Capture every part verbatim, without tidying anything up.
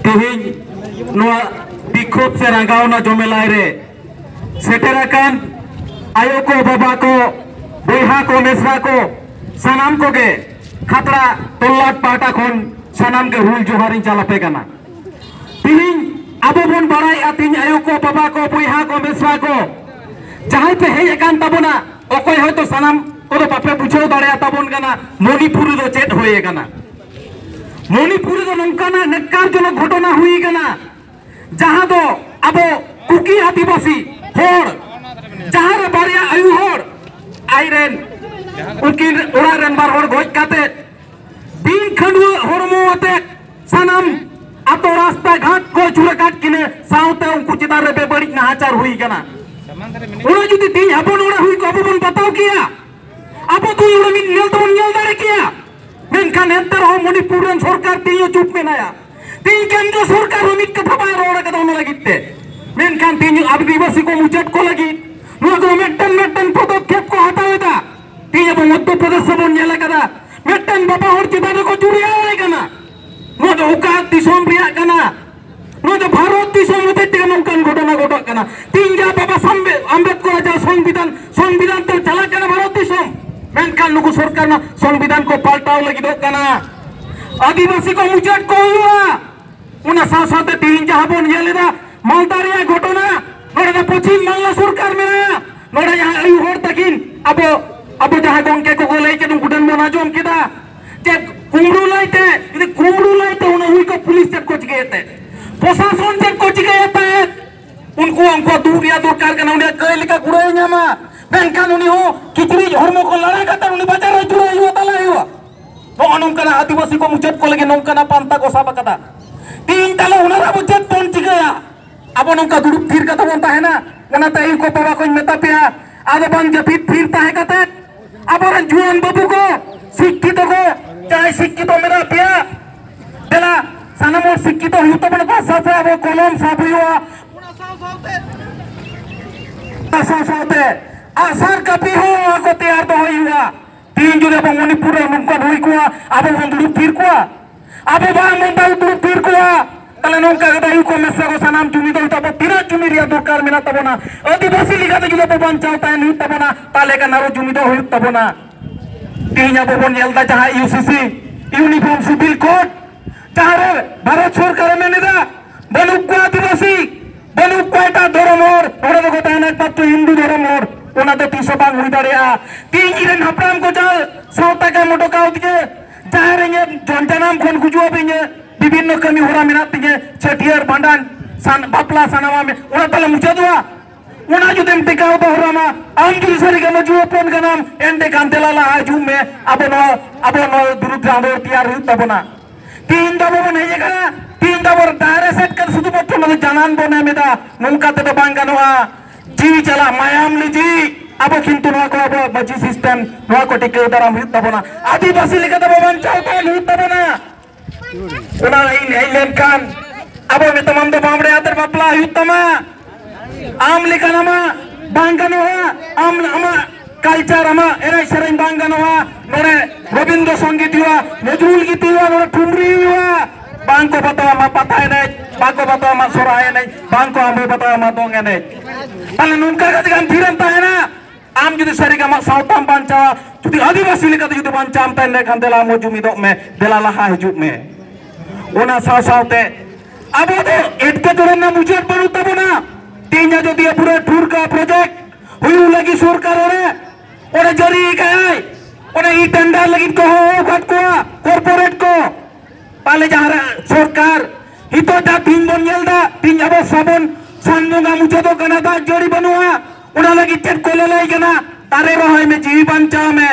ᱛᱮᱦᱮᱧ ᱱᱚᱣᱟ ᱵᱤᱠᱷᱳᱵ ᱥᱮ ᱨᱟᱸᱜᱟᱣᱱᱟ ᱡᱚᱢᱮᱞᱟᱭ ᱨᱮ ᱥᱮᱴᱮᱨ ᱟᱠᱟᱱ ᱟᱭᱳ ᱠᱚ, ᱵᱟᱵᱟ ᱠᱚ, ᱵᱚᱭᱦᱟ ᱠᱚ, ᱢᱮᱥᱨᱟ ᱠᱚ, ᱥᱟᱱᱟᱢ ᱠᱚᱜᱮ ᱠᱷᱟᱛᱲᱟ ᱛᱚᱞᱞᱟᱴ ᱯᱟᱦᱴᱟ ᱠᱷᱚᱱ ᱥᱟᱱᱟᱢ ᱜᱮ ᱦᱩᱞ ᱡᱚᱦᱟᱨ ᱤᱧ ᱪᱟᱞ ᱟᱯᱮ ᱠᱟᱱᱟ᱾ ᱛᱮᱦᱮᱧ ᱟᱵᱚ ᱵᱚᱱ ᱵᱟᱲᱟᱭᱮᱫᱼᱟ, ᱛᱮᱦᱮᱧ ᱟᱭᱳ ᱠᱚ, ᱵᱟᱵᱟ ᱠᱚ, ᱵᱚᱭᱦᱟ ᱠᱚ, ᱢᱮᱥᱨᱟ ᱠᱚ, ᱡᱟᱦᱟᱸᱭ ᱯᱮ ᱦᱮᱡ ᱟᱠᱟᱱ ᱛᱟᱵᱚᱱᱟ, ᱚᱠᱚᱭ ᱦᱚᱭᱛᱳ ᱥᱟᱱᱟᱢ ᱠᱚᱫᱚ ᱵᱟᱯᱮ ᱵᱩᱡᱷᱟᱹᱣ ᱫᱟᱲᱮᱭᱟᱜ ᱛᱟᱵᱚᱱ ᱠᱟᱱᱟ, ᱢᱚᱱᱤᱯᱩᱨ ᱨᱮᱫᱚ ᱪᱮᱫ ᱦᱩᱭ ᱟᱠᱟᱱᱟ᱾ ᱢᱚᱱᱤᱯᱩᱨ ᱨᱮᱫᱚ ᱱᱚᱝᱠᱟᱱᱟᱜ ᱱᱮᱠᱠᱟᱨᱡᱚᱱᱚᱠ ᱜᱷᱚᱴᱚᱱᱟ ᱦᱩᱭ ᱟᱠᱟᱱᱟ, ᱡᱟᱦᱟᱸ ᱫᱚ ᱟᱵᱚ ᱠᱩᱠᱤ ᱟᱹᱫᱤᱵᱟᱹᱥᱤ ᱦᱚᱲ, ᱡᱟᱦᱟᱸ ᱨᱮ ᱵᱟᱨᱭᱟ ᱟᱭᱩ ᱦᱚᱲ ᱟᱡᱨᱮᱱ, ᱩᱱᱠᱤᱱ ᱚᱲᱟᱜ ᱨᱮᱱ ᱵᱟᱨ ᱦᱚᱲ ᱜᱚᱡ ᱠᱟᱛᱮ, ᱵᱤᱱ ᱠᱷᱟᱹᱰᱩᱣᱟᱹ ᱦᱚᱲᱢᱚ ᱟᱛᱮ ᱥᱟᱱᱟᱢ ᱟᱛᱳ ᱨᱟᱥᱛᱟ ᱜᱷᱟᱴ ᱠᱚ ᱟᱹᱪᱩᱨ ᱟᱠᱟᱫ ᱠᱤᱱᱟᱹ, ᱥᱟᱶᱛᱮ ᱩᱱᱠᱩ ᱪᱮᱛᱟᱱ ᱨᱮ ᱵᱮᱵᱟᱹᱲᱤᱡ ᱱᱟᱦᱟᱪᱟᱨ ᱦᱩᱭ ᱟᱠᱟᱱᱟ᱾ ᱚᱱᱟ ᱡᱩᱫᱤ ᱛᱮᱦᱮᱧ ᱟᱵᱚ ᱱᱚᱰᱮ ᱦᱩᱭ ᱠᱚᱜᱼᱟ, ᱟᱵᱚ ᱵᱚᱱ ᱵᱟᱛᱟᱣ ᱠᱮᱭᱟ, ᱟᱵᱚ ᱫᱚ ᱚᱱᱟ ᱢᱤᱫ ᱧᱮᱞ ᱛᱮᱵᱚᱱ ᱧᱮᱞ ᱫᱟᱲᱮ ᱠᱮᱭᱟ᱾ ᱢᱮᱱᱠᱷᱟᱱ ᱮᱱᱛᱮ ᱨᱮᱦᱚᱸ ᱢᱚᱱᱤᱯᱩᱨ ᱨᱮᱱ ᱥᱚᱨᱠᱟᱨ ᱛᱮᱦᱮᱧ ᱦᱚᱸ ᱪᱩᱯ ᱢᱮᱱᱟᱭᱟ᱾ ᱛᱮᱦᱮᱧ ᱠᱮᱱᱫᱨᱚ ᱥᱚᱨᱠᱟᱨ ᱦᱚᱸ ᱢᱤᱫ ᱠᱟᱛᱷᱟ ᱵᱟᱭ ᱨᱚᱲ ᱟᱠᱟᱫᱟ ᱚᱱᱟ ᱞᱟᱹᱜᱤᱫ ᱛᱮ᱾ ᱢᱮᱱᱠᱷᱟᱱ ᱛᱮᱦᱮᱧ ᱟᱹᱫᱤᱵᱟᱹᱥᱤ ᱠᱚ ᱢᱩᱪᱟᱹᱫ ᱠᱚ ᱞᱟᱹᱜᱤᱫ ᱱᱚᱣᱟ ᱫᱚ ᱢᱤᱫᱴᱮᱱ ᱢᱤᱫᱴᱮᱱ ᱯᱚᱫᱚᱠᱷᱮᱯ ᱠᱚ ᱦᱟᱛᱟᱣ ᱮᱫᱟ᱾ ᱛᱮᱦᱮᱧ ᱟᱵᱚ ᱢᱚᱫᱽᱫᱷᱚ ᱯᱨᱚᱫᱮᱥ ᱨᱮᱵᱚᱱ ᱧᱮᱞ ᱟᱠᱟᱫᱟ, ᱢᱤᱫᱴᱮᱱ ᱵᱟᱵᱟ ᱦᱚᱲ ᱪᱮᱛᱟᱱ ᱨᱮᱠᱚ ᱪᱩᱨᱤᱭᱟᱣᱟᱭ ᱠᱟᱱᱟ᱾ ᱱᱚᱣᱟ ᱫᱚ ᱚᱠᱟ ᱫᱤᱥᱚᱢ ᱨᱮᱭᱟᱜ ᱠᱟᱱᱟ? ᱱᱚᱣᱟ ᱫᱚ ᱵᱷᱟᱨᱚᱛ ᱫᱤᱥᱚᱢ ᱦᱚᱛᱮᱡ ᱛᱮᱜᱮ ᱱᱚᱝᱠᱟᱱ ᱜᱷᱚᱴᱚᱱᱟ ᱜᱷᱚᱴᱟᱜ ᱠᱟᱱᱟ᱾ ᱛᱮᱦᱮᱧ ᱡᱟᱦᱟᱸ ᱵᱟᱵᱟ ᱥᱟᱢᱵᱮ-, ᱟᱢᱵᱮᱫᱠᱚᱨ ᱟᱡᱟᱜ ᱥᱚᱝᱵᱤᱫᱷᱟᱱ, ᱥᱚᱝᱵᱤᱫᱷᱟᱱ ᱛᱮ ᱪᱟᱞᱟᱜ ᱠᱟᱱᱟ ᱵᱷᱟᱨᱚᱛ ᱫᱤᱥᱚᱢ, ᱢᱮᱱᱠᱷᱟᱱ ᱱᱩᱠᱩ ᱥᱚᱨᱠᱟᱨ ᱨᱮᱱᱟᱜ ᱥᱚᱝᱵᱤᱫᱷᱟᱱ ᱠᱚ ᱯᱟᱞᱴᱟᱣ ᱞᱟᱹᱜᱤᱫᱚᱜ ᱠᱟᱱᱟ᱾ ᱟᱹᱫᱤᱵᱟᱹᱥᱤ ᱠᱚ ᱢᱩᱪᱟᱹᱫ ᱠᱚ ᱦᱩᱭᱩᱜᱼᱟ᱾ ᱚᱱᱟ ᱥᱟᱶ ᱥᱟᱶᱛᱮ ᱛᱮᱦᱮᱧ ᱡᱟᱦᱟᱸ ᱵᱚᱱ ᱧᱮᱞ ᱮᱫᱟ, ᱢᱟᱞᱫᱟ ᱨᱮᱭᱟᱜ ᱜᱷᱚᱴᱚᱱᱟ, ᱱᱚᱰᱮ ᱫᱚ ᱯᱚᱪᱷᱤᱢ ᱵᱟᱝᱞᱟ ᱥᱚᱨᱠᱟᱨ ᱢᱮᱱᱟᱭᱟ, ᱱᱚᱰᱮ ᱡᱟᱦᱟᱸ ᱟᱭᱩ ᱦᱚᱲ ᱛᱟᱹᱠᱤᱱ, ᱟᱵᱚ, ᱟᱵᱚ ᱡᱟᱦᱟᱸ ᱜᱚᱝᱠᱮ ᱠᱚᱠᱚ ᱞᱟᱹᱭ ᱠᱮᱫ, ᱩᱱᱠᱩ ᱴᱷᱮᱱ ᱵᱚᱱ ᱟᱸᱡᱚᱢ ᱠᱮᱫᱟ ᱡᱮ ᱠᱩᱢᱵᱽᱲᱩ ᱞᱟᱹᱭᱛᱮ, ᱡᱩᱫᱤ ᱠᱩᱢᱵᱽᱲᱩ ᱞᱟᱹᱭᱛᱮ ᱚᱱᱟ ᱦᱩᱭ ᱠᱚ, ᱯᱩᱞᱤᱥ ᱪᱮᱫ ᱠᱚ ᱪᱤᱠᱟᱹᱭᱮᱫ ᱛᱟᱦᱮᱸᱫ, ᱯᱨᱚᱥᱟᱥᱚᱱ ᱪᱮᱫ ᱠᱚ ᱪᱤᱠᱟᱹᱭᱮᱫ ᱛᱟᱦᱮᱸᱫ, ᱩᱱᱠᱩ, ᱩᱱᱠᱩᱣᱟᱜ ᱫᱩᱜ ᱨᱮᱭᱟᱜ ᱫᱚᱨᱠᱟᱨ ᱠᱟᱱᱟ᱾ ᱩᱱᱤᱭᱟᱜ ᱠᱟᱹᱭ ᱞᱮᱠᱟ ᱠᱩᱲᱟᱹᱭ ᱧᱟᱢᱟ, ᱢᱮᱱᱠᱷᱟᱱ ᱩᱱᱤ ᱦᱚᱸ ᱠᱤᱪᱨᱤᱡ ᱦᱚᱲᱢᱚ ᱠᱚ ᱞᱟᱲᱟ ᱠᱟᱛᱮ ᱩᱱᱤ ᱵᱟᱡᱟᱨ ᱨᱮ ᱟᱹᱪᱩᱨᱚᱜ ᱦᱩᱭᱩᱜᱼᱟ, ᱛᱟᱞᱟ ᱦᱩᱭᱩᱜᱼᱟ᱾ ᱱᱚᱜᱼᱚ ᱱᱚᱝᱠᱟᱱᱟᱜ ᱟᱹᱫᱤᱵᱟᱹᱥᱤ ᱠᱚ ᱢᱩᱪᱟᱹᱫ ᱠᱚ ᱞᱟᱹᱜᱤᱫ ᱱᱚᱝᱠᱟᱱᱟᱜ ᱯᱟᱱᱛᱷᱟ ᱠᱚ ᱥᱟᱵ ᱟᱠᱟᱫᱟ᱾ ᱛᱮᱦᱮᱧ ᱛᱟᱦᱞᱮ ᱚᱱᱟ ᱨᱮ ᱟᱵᱚ ᱪᱮᱫ ᱵᱚᱱ ᱪᱤᱠᱟᱹᱭᱟ? ᱟᱵᱚ ᱱᱚᱝᱠᱟ ᱫᱩᱲᱩᱵ ᱛᱷᱤᱨ ᱠᱟᱛᱮ ᱵᱚᱱ ᱛᱟᱦᱮᱱᱟ? ᱚᱱᱟᱛᱮ ᱟᱭᱳ ᱠᱚ, ᱵᱟᱵᱟ ᱠᱚᱧ ᱢᱮᱛᱟ ᱯᱮᱭᱟ, ᱟᱫᱚ ᱵᱟᱝ ᱡᱟᱹᱯᱤᱫ ᱛᱷᱤᱨ ᱛᱟᱦᱮᱸ ᱠᱟᱛᱮ, ᱟᱵᱚᱨᱮᱱ ᱡᱩᱣᱟᱹᱱ ᱵᱟᱹᱵᱩ ᱠᱚ, ᱥᱤᱠᱠᱷᱤᱛᱚ ᱠᱚ, ᱡᱟᱦᱟᱸᱭ ᱥᱤᱠᱠᱷᱤᱛᱚ ᱢᱮᱱᱟᱜ ᱯᱮᱭᱟ, ᱫᱮᱞᱟ ᱥᱟᱱᱟᱢ ᱦᱚᱲ ᱥᱤᱠᱠᱷᱤᱛᱚ ᱦᱩᱭᱩᱜ ᱛᱟᱵᱚᱱᱟ, ᱵᱷᱟᱥᱟ ᱥᱮ ᱟᱵᱚ ᱠᱚᱞᱚᱢ ᱥᱟᱵ ᱦᱩᱭᱩᱜᱼᱟ᱾ ᱚᱱᱟ ᱥᱟᱶ ᱥᱟᱶᱛᱮ ᱟᱜᱼᱥᱟᱨ ᱠᱟᱹᱯᱤ ᱦᱚᱸ ᱟᱠᱚ ᱛᱮᱭᱟᱨ ᱫᱚᱦᱚᱭ ᱦᱩᱭᱩᱜᱼᱟ᱾ ᱛᱮᱦᱮᱧ ᱡᱩᱫᱤ ᱟᱵᱚ ᱢᱚᱱᱤᱯᱩᱨ ᱨᱮ ᱱᱚᱝᱠᱟ ᱦᱩᱭ ᱠᱚᱜᱼᱟ, ᱟᱵᱚ ᱵᱚᱱ ᱫᱩᱲᱩᱵ ᱛᱷᱤᱨ ᱠᱚᱜᱼᱟ? ᱟᱵᱚ ᱵᱟᱝ ᱵᱚᱱ ᱫᱩᱲᱩᱵ ᱛᱷᱤᱨ ᱠᱚᱜᱼᱟ᱾ ᱛᱟᱦᱞᱮ ᱱᱚᱝᱠᱟ ᱠᱟᱛᱮ ᱟᱭᱩ ᱠᱚ ᱢᱮᱥᱟ ᱠᱚ ᱥᱟᱱᱟᱢ ᱡᱩᱢᱤᱫᱚᱜ ᱦᱩᱭᱩᱜ ᱛᱟᱵᱚᱱᱟ᱾ ᱛᱤᱱᱟᱹᱜ ᱡᱩᱢᱤᱫ ᱨᱮᱭᱟᱜ ᱫᱚᱨᱠᱟᱨ ᱢᱮᱱᱟᱜ ᱛᱟᱵᱚᱱᱟ, ᱟᱹᱫᱤᱵᱟᱹᱥᱤ ᱞᱮᱠᱟᱛᱮ ᱡᱩᱫᱤ ᱟᱵᱚ ᱵᱟᱧᱪᱟᱣ ᱛᱟᱦᱮᱱ ᱦᱩᱭᱩᱜ ᱛᱟᱵᱚᱱᱟ, ᱛᱟᱦᱞᱮ ᱠᱷᱟᱱ ᱟᱨᱚ ᱡᱩᱢᱤᱫᱚᱜ ᱦᱩᱭᱩᱜ ᱛᱟᱵᱚᱱᱟ᱾ ᱛᱮᱦᱮᱧ ᱟᱵᱚ ᱵᱚᱱ ᱧᱮᱞ ᱮᱫᱟ ᱡᱟᱦᱟᱸ ᱤᱭᱩ ᱥᱤ ᱥᱤ, Uniform Civil Code, ᱡᱟᱦᱟᱸ ᱨᱮ ᱵᱷᱟᱨᱚᱛ ᱥᱚᱨᱠᱟᱨᱮ ᱢᱮᱱ ᱮᱫᱟ, ᱵᱟᱹᱱᱩᱜ ᱠᱚᱣᱟ ᱟᱹᱫᱤᱵᱟᱹᱥᱤ, ᱵᱟᱹᱱᱩᱜ ᱠᱚᱣᱟ ᱮᱴᱟᱜ ᱫᱷᱚᱨᱚᱢ ᱦᱚᱲ, ᱱᱚᱰᱮ ᱫᱚᱠᱚ ᱛᱟᱦᱮᱱᱟ ᱮᱠᱢᱟᱛᱨᱚ ᱦᱤᱱᱫᱩ ᱫᱷᱚᱨᱚᱢ ᱦᱚᱲ, ᱚᱱᱟ ᱫᱚ ᱛᱤᱥ ᱦᱚᱸ ᱵᱟᱝ ᱦᱩᱭ ᱫᱟᱲᱮᱭᱟᱜᱼᱟ᱾ ᱛᱮᱦᱮᱧ ᱤᱧ ᱨᱮᱱ ᱦᱟᱯᱲᱟᱢ ᱠᱚ ᱡᱟᱦᱟᱸ ᱥᱟᱶᱛᱟ ᱠᱟᱢ ᱦᱚᱴᱚ ᱠᱟᱣᱫᱤᱧᱟᱹ, ᱡᱟᱦᱟᱸ ᱨᱮ ᱤᱧᱟᱹᱜ ᱡᱚᱱ ᱡᱟᱱᱟᱢ ᱠᱷᱚᱱ ᱜᱩᱡᱩᱜ ᱦᱟᱹᱵᱤᱡ ᱤᱧᱟᱹᱜ ᱵᱤᱵᱷᱤᱱᱱᱚ ᱠᱟᱹᱢᱤ ᱦᱚᱨᱟ ᱢᱮᱱᱟᱜ ᱛᱤᱧᱟᱹ, ᱪᱷᱟᱹᱴᱭᱟᱹᱨ, ᱵᱷᱟᱸᱰᱟᱱ, ᱥᱟᱱ-, ᱵᱟᱯᱞᱟ, ᱥᱟᱱᱟᱢᱟᱜ ᱢᱮ-, ᱚᱱᱟ ᱛᱟᱦᱞᱮ ᱢᱩᱪᱟᱹᱫᱚᱜᱼᱟ? ᱚᱱᱟ ᱡᱩᱫᱤᱢ ᱴᱮᱠᱟᱣ ᱫᱚᱦᱚᱭᱟ, ᱟᱢ ᱡᱩᱫᱤ ᱥᱟᱹᱨᱤ ᱜᱮ ᱢᱟᱹᱡᱷᱤ ᱦᱚᱯᱚᱱ ᱠᱟᱱᱟᱢ, ᱮᱱᱛᱮ ᱠᱷᱟᱱ ᱫᱮᱞᱟ ᱞᱟᱦᱟ ᱦᱤᱡᱩᱜ ᱢᱮ, ᱟᱵᱚ ᱱᱚᱣᱟ, ᱟᱵᱚ ᱱᱚᱣᱟ ᱵᱤᱨᱩᱫᱷ ᱨᱮ ᱟᱸᱫᱳᱲ ᱛᱮᱭᱟᱨ ᱦᱩᱭᱩᱜ ᱛᱟᱵᱚᱱᱟ᱾ ᱛᱤᱦᱤᱧ ᱫᱚ ᱟᱵᱚ ᱵᱚᱱ ᱦᱮᱡ ᱟᱠᱟᱱᱟ, ᱛᱤᱦᱤᱧ ᱫᱚ ᱟᱵᱚ ᱫᱟᱭᱨᱮ ᱥᱮᱫ ᱠᱟᱛᱮ ᱥᱩᱫᱷᱩ ᱢᱟᱛᱨᱚ ᱱᱚᱣᱟ ᱫᱚ ᱡᱟᱱᱟᱢ ᱵᱚᱱ ᱮᱢ ᱮᱫᱟ, ᱱᱚᱝᱠᱟ ᱛᱮᱫᱚ ᱵᱟᱝ ᱜᱟᱱᱚᱜᱼᱟ᱾ ᱡᱤᱣᱤ ᱪᱟᱞᱟᱜ ᱢᱟᱭᱟᱢ ᱞᱤᱸᱡᱤ, ᱟᱵᱚ ᱠᱤᱱᱛᱩ ᱱᱚᱣᱟ ᱠᱚ ᱟᱵᱚᱣᱟᱜ ᱢᱟᱹᱡᱷᱤ system, ᱱᱚᱣᱟ ᱠᱚ ᱴᱤᱠᱟᱹᱣ ᱫᱟᱨᱟᱢ ᱦᱩᱭᱩᱜ ᱛᱟᱵᱚᱱᱟ, ᱟᱹᱫᱤᱵᱟᱹᱥᱤ ᱞᱮᱠᱟᱛᱮ ᱟᱵᱚ ᱵᱟᱧᱪᱟᱣ ᱛᱟᱦᱮᱱ ᱦᱩᱭᱩᱜ ᱛᱟᱵᱚᱱᱟ᱾ ᱚᱱᱟ ᱦᱮᱡ ᱞᱮᱱᱠᱷᱟᱱ ᱟᱵᱚ ᱢᱮᱛᱟᱢ, ᱟᱢ ᱫᱚ ᱵᱟᱢᱲᱮ ᱟᱛᱮ ᱵᱟᱯᱞᱟ ᱦᱩᱭᱩᱜ ᱛᱟᱢᱟ, ᱟᱢ ᱞᱮᱠᱟᱱ ᱟᱢᱟᱜ ᱵᱟᱝ ᱜᱟᱱᱚᱜᱼᱟ, ᱟᱢ ᱟᱢᱟᱜ culture, ᱟᱢᱟᱜ ᱮᱱᱮᱡ ᱥᱮᱨᱮᱧ ᱵᱟᱝ ᱜᱟᱱᱚᱜᱼᱟ᱾ ᱱᱚᱰᱮ ᱨᱚᱵᱤᱱᱫᱨᱚ ᱥᱚᱝᱜᱤᱛ ᱦᱩᱭᱩᱜᱼᱟ, ᱱᱚᱡᱨᱩᱞ ᱜᱤᱛᱤ ᱦᱩᱭᱩᱜᱼᱟ, ᱱᱚᱰᱮ ᱴᱷᱩᱢᱨᱤ ᱦᱩᱭᱩᱜᱼᱟ᱾ ᱵᱟᱝ ᱠᱚ ᱵᱟᱛᱟᱣᱟ ᱟᱢᱟᱜ ᱯᱟᱛᱟ ᱮᱱᱮᱡ, ᱵᱟᱝ ᱠᱚ ᱵᱟᱛᱟᱣᱟ ᱟᱢᱟᱜ ᱥᱚᱨᱦᱟᱭ ᱮᱱᱮᱡ, ᱵᱟᱝ ᱠᱚ ᱟᱢᱵᱚ ᱵᱟᱛᱟᱣᱟ ᱟᱢᱟᱜ ᱫᱚᱝ ᱮᱱᱮᱡ᱾ ᱛᱟᱦᱞᱮ ᱱᱚᱝᱠᱟ ᱠᱟᱛᱮ ᱟᱢ ᱛᱷᱤᱨᱮᱢ ᱛᱟᱦᱮᱱᱟ? ᱟᱢ ᱡᱩᱫᱤ ᱥᱟᱹᱨᱤ ᱜᱮ ᱟᱢᱟᱜ ᱥᱟᱶᱛᱟᱢ ᱵᱟᱧᱪᱟᱣᱟ, ᱡᱩᱫᱤ ᱟᱹᱫᱤᱵᱟᱹᱥᱤ ᱞᱮᱠᱟᱛᱮ ᱡᱩᱫᱤ ᱵᱟᱧᱪᱟᱣ ᱮᱢ ᱛᱟᱦᱮᱱ ᱠᱷᱟᱱ, ᱫᱮᱞᱟ ᱟᱢ ᱦᱚᱸ ᱡᱩᱢᱤᱫᱚᱜ ᱢᱮ, ᱫᱮᱞᱟ ᱞᱟᱦᱟ ᱦᱤᱡᱩᱜ ᱢᱮ᱾ ᱚᱱᱟ ᱥᱟᱶ ᱥᱟᱶᱛᱮ ᱟᱵᱚ ᱫᱚ ᱮᱴᱠᱮᱴᱚᱬᱮ ᱨᱮᱱᱟᱜ ᱢᱩᱪᱟᱹᱫ ᱵᱟᱹᱱᱩᱜ ᱛᱟᱵᱚᱱᱟ᱾ ᱛᱮᱦᱮᱧ ᱟᱡᱚᱫᱤᱭᱟᱹ ᱵᱩᱨᱩ ᱴᱷᱩᱲᱠᱟ project ᱦᱩᱭᱩᱜ ᱞᱟᱹᱜᱤᱫ ᱥᱚᱨᱠᱟᱨ ᱚᱸᱰᱮ, ᱚᱸᱰᱮ ᱡᱟᱹᱨᱤ ᱟᱠᱟᱫᱟᱭ, ᱚᱸᱰᱮ ᱤ tender ᱞᱟᱹᱜᱤᱫ ᱠᱚ ᱦᱚᱦᱚ ᱟᱠᱟᱫ ᱠᱚᱣᱟ corporate ᱠᱚ᱾ ᱯᱟᱞᱮ ᱡᱟᱦᱟᱸ ᱨᱮ ᱥᱚᱨᱠᱟᱨ ᱱᱤᱛᱚᱜ ᱡᱟᱦᱟᱸ ᱫᱤᱱ ᱵᱚᱱ ᱧᱮᱞ ᱮᱫᱟ, ᱛᱤᱦᱤᱧ ᱟᱵᱚ ᱥᱟᱵᱚᱱ ᱥᱟᱱ ᱵᱚᱸᱜᱟ ᱢᱩᱪᱟᱹᱫᱚᱜ ᱠᱟᱱᱟ, ᱫᱟᱜ ᱡᱟᱹᱲᱤ ᱵᱟᱹᱱᱩᱜᱼᱟ, ᱚᱱᱟ ᱞᱟᱹᱜᱤᱫ ᱪᱮᱫ ᱠᱚ ᱞᱟᱹᱞᱟᱹᱭ ᱠᱟᱱᱟ? ᱫᱟᱨᱮ ᱨᱚᱦᱚᱭ ᱢᱮ, ᱡᱤᱣᱤ ᱵᱟᱧᱪᱟᱣ ᱢᱮ,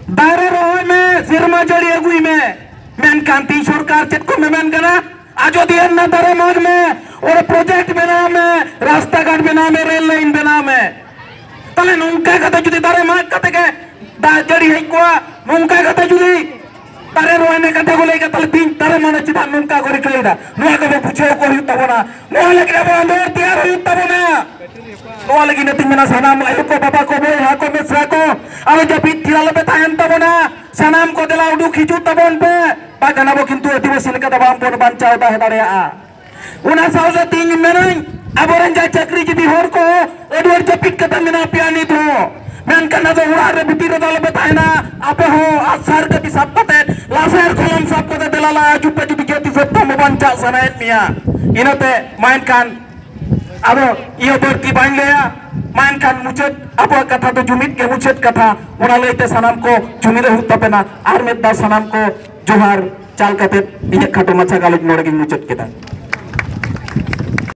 ᱫᱟᱨᱮ ᱨᱚᱦᱚᱭ ᱢᱮ, ᱥᱮᱨᱢᱟ ᱡᱟᱹᱲᱤ ᱟᱹᱜᱩᱭ ᱢᱮ᱾ ᱢᱮᱱᱠᱷᱟᱱ ᱛᱤᱦᱤᱧ ᱥᱚᱨᱠᱟᱨ ᱪᱮᱫ ᱠᱚ ᱢᱮᱢᱮᱱ ᱠᱟᱱᱟ? ᱟᱡᱚᱫᱤᱭᱟᱹ ᱨᱮᱱᱟᱜ ᱫᱟᱨᱮ ᱢᱟᱜᱽ ᱢᱮ, ᱚᱸᱰᱮ project ᱵᱮᱱᱟᱣ ᱢᱮ, ᱨᱟᱥᱛᱟ ᱜᱷᱟᱴ ᱵᱮᱱᱟᱣ ᱢᱮ, ᱨᱮᱞ ᱞᱟᱭᱤᱱ ᱵᱮᱱᱟᱣ ᱢᱮ᱾ ᱛᱟᱦᱞᱮ ᱱᱚᱝᱠᱟ ᱠᱟᱛᱮ ᱡᱩᱫᱤ ᱫᱟᱨᱮ ᱢᱟᱜ ᱠᱟᱛᱮ ᱜᱮ ᱫᱟᱜ ᱡᱟᱹᱲᱤ ᱦᱮᱡ ᱠᱚᱜᱼᱟ, ᱱᱚᱝᱠᱟ ᱠᱟᱛᱮ ᱡᱩᱫᱤ ᱫᱟᱨᱮ ᱨᱚᱦᱚᱭ ᱨᱮᱱᱟᱜ ᱠᱟᱛᱷᱟ ᱠᱚ ᱞᱟᱹᱭ ᱠᱟᱛᱮ, ᱛᱟᱦᱞᱮ ᱛᱤᱦᱤᱧ ᱫᱟᱨᱮ ᱢᱟᱜ ᱪᱮᱫᱟᱜ ᱱᱚᱝᱠᱟ ᱠᱚ ᱨᱤᱠᱟᱹᱭᱮᱫᱟ? ᱱᱚᱣᱟ ᱠᱚᱫᱚ ᱵᱩᱡᱷᱟᱹᱣ ᱠᱚ ᱦᱩᱭᱩᱜ ᱛᱟᱵᱚᱱᱟ᱾ ᱱᱚᱣᱟ ᱞᱟᱹᱜᱤᱫ ᱟᱵᱚ ᱟᱸᱫᱳᱲ ᱛᱮᱭᱟᱨ ᱦᱩᱭᱩᱜ ᱛᱟᱵᱚᱱᱟ᱾ ᱱᱚᱣᱟ ᱞᱟᱹᱜᱤᱫ ᱤᱱᱟᱹᱛᱤᱧ ᱢᱮᱱᱟ, ᱥᱟᱱᱟᱢ ᱟᱭᱳ ᱠᱚ, ᱵᱟᱵᱟ ᱠᱚ, ᱵᱚᱭᱦᱟ ᱠᱚ, ᱢᱤᱥᱨᱟ ᱠᱚ, ᱟᱞᱚ ᱡᱟᱹᱯᱤᱫ ᱛᱷᱤᱨ ᱟᱞᱚᱯᱮ ᱛᱟᱦᱮᱱ ᱛᱟᱵᱚᱱᱟ᱾ ᱥᱟᱱᱟᱢ ᱠᱚ ᱫᱮᱞᱟ ᱩᱰᱩᱠ ᱦᱤᱡᱩᱜ ᱛᱟᱵᱚᱱ ᱯᱮ᱾ ᱵᱟᱝ ᱠᱟᱱᱟ ᱵᱚ, ᱠᱤᱱᱛᱩ ᱟᱹᱫᱤᱵᱟᱹᱥᱤ ᱞᱮᱠᱟ ᱫᱚ ᱵᱟᱝ ᱵᱚᱱ ᱵᱟᱧᱪᱟᱣ ᱛᱟᱦᱮᱸ ᱫᱟᱲᱮᱭᱟᱜᱼᱟ᱾ ᱚᱱᱟ ᱥᱟᱶᱛᱮ ᱛᱮᱦᱮᱧ ᱢᱮᱱᱟᱹᱧ, ᱟᱵᱚᱨᱮᱱ ᱡᱟᱦᱟᱸᱭ ᱪᱟᱹᱠᱨᱤ ᱡᱤᱵᱤ ᱦᱚᱲ ᱠᱚ ᱟᱹᱰᱤ ᱟᱸᱴ ᱡᱟᱹᱯᱤᱫ ᱠᱟᱛᱮ ᱢᱮᱱᱟᱜ ᱯᱮᱭᱟ ᱱᱤᱛ ᱦᱚᱸ, ᱢᱮᱱᱠᱷᱟᱱ ᱟᱫᱚ ᱚᱲᱟᱜ ᱨᱮ ᱵᱷᱤᱛᱤᱨ ᱨᱮᱫᱚ ᱟᱞᱚᱯᱮ ᱛᱟᱦᱮᱱᱟ᱾ ᱟᱯᱮ ᱦᱚᱸ ᱟᱜᱼᱥᱟᱨ ᱠᱟᱹᱯᱤ ᱥᱟᱵ ᱠᱟᱛᱮ, ᱞᱟᱥᱮᱨ ᱠᱚᱞᱚᱢ ᱥᱟᱵ ᱠᱟᱛᱮ ᱫᱮᱞᱟ ᱞᱟᱦᱟ ᱦᱤᱡᱩᱜ ᱯᱮ, ᱡᱩᱫᱤ ᱡᱟᱹᱛᱤ ᱥᱟᱹᱛ ᱠᱷᱚᱱ ᱵᱟᱧᱪᱟᱜ ᱥᱟᱱᱟᱭᱮᱫ ᱢᱮᱭᱟ᱾ ᱤᱱᱟᱹᱛᱮ ᱢᱟ ᱮᱱᱠᱷᱟᱱ ᱟᱫᱚ ᱤᱭᱟᱹ ᱵᱟᱹᱲᱛᱤ ᱵᱟᱹᱧ ᱞᱟᱹᱭᱟ, ᱢᱟ ᱮᱱᱠᱷᱟᱱ ᱢᱩᱪᱟᱹᱫ, ᱟᱵᱚᱣᱟᱜ ᱠᱟᱛᱷᱟ ᱫᱚ ᱡᱩᱢᱤᱫ ᱜᱮ ᱢᱩᱪᱟᱹᱫ ᱠᱟᱛᱷᱟ᱾ ᱚᱱᱟ ᱞᱟᱹᱭᱛᱮ ᱥᱟᱱᱟᱢ ᱠᱚ ᱡᱩᱢᱤᱫᱚᱜ ᱦᱩᱭᱩᱜ ᱛᱟᱵᱮᱱᱟ᱾ ᱟᱨ ᱢᱤᱫ ᱫᱷᱟᱣ ᱥᱟᱱᱟᱢ ᱠᱚ ᱡᱚᱦᱟᱨ ᱪᱟᱞ ᱠᱟᱛᱮ ᱤᱧᱟᱹᱜ ᱠᱷᱟᱴᱚ ᱢᱟᱪᱷᱟ ᱜᱟᱞᱚᱪ ᱱᱚᱰᱮ ᱜᱤᱧ ᱢᱩᱪᱟᱹᱫ ᱠᱮᱫᱟ᱾